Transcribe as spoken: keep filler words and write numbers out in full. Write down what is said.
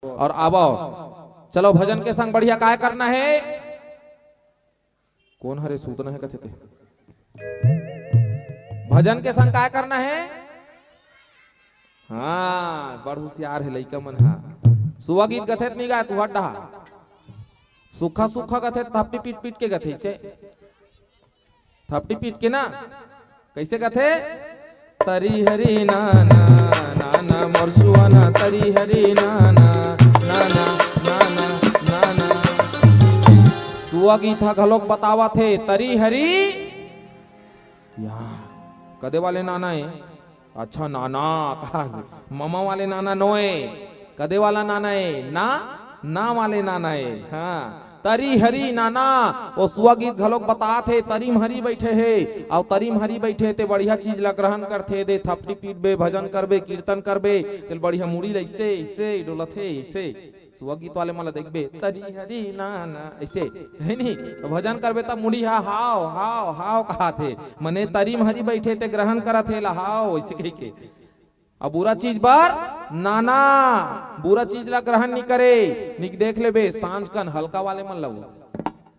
और आवव। चलो, भजन के संग बढ़िया काय करना हे? कोन हरे सूतना हे कथे ते? भजन के संग काय करना हे? हाँ, बड़ हुसियार हे लइका मन हा। सुवा गीत गथे त नहीं गाय, तू हट डहा। सूखा सूखा गथे, थपटी पीट पीट के गथे, इसे थपटी पीट के ना। कैसे गथे? तरी हरी नाना, नाना मोर सुआना, तरी हरी नाना, नाना, नाना, नाना। सुवा गीत ह घलोक बतावत हे, तरी हरी। या, कदे वाले नाना हे? अच्छा, नाना, कहा, ममा वाले नाना नोय, कदे वाला नाना हे? ना, ना वाले नाना हे। हाँ, तरी हरी नाना, वो सुवा गीत घलोक बतात हे, तरी म हरी बैठे हे, अउ तरी म हरी बैठे ते बढ़िया चीज ला ग्रहण करथे, दे थपटी पीटबे, भजन करबे, कीर्तन करबे, तेल बढ़िया मुड़ी ला ऐसे, ऐसे डोलत हे, ऐसे। सुवा गीत वाले मन ला देखबे, तरी हरी नाना, ऐसे, हे नहीं? तो भजन करबे तब मुड़ी हा, हाव, हाव, हाव कहात हे, मने तरी म हरी बैठे ते ग्रहण करत हे ला, हाव, ऐसे कहि के। अब बुरा चीज बर नाना, बुरा चीज ला ग्रहण नहीं करे, निक देख लेबे, सांझ कन हल्का वाले मन ला वो।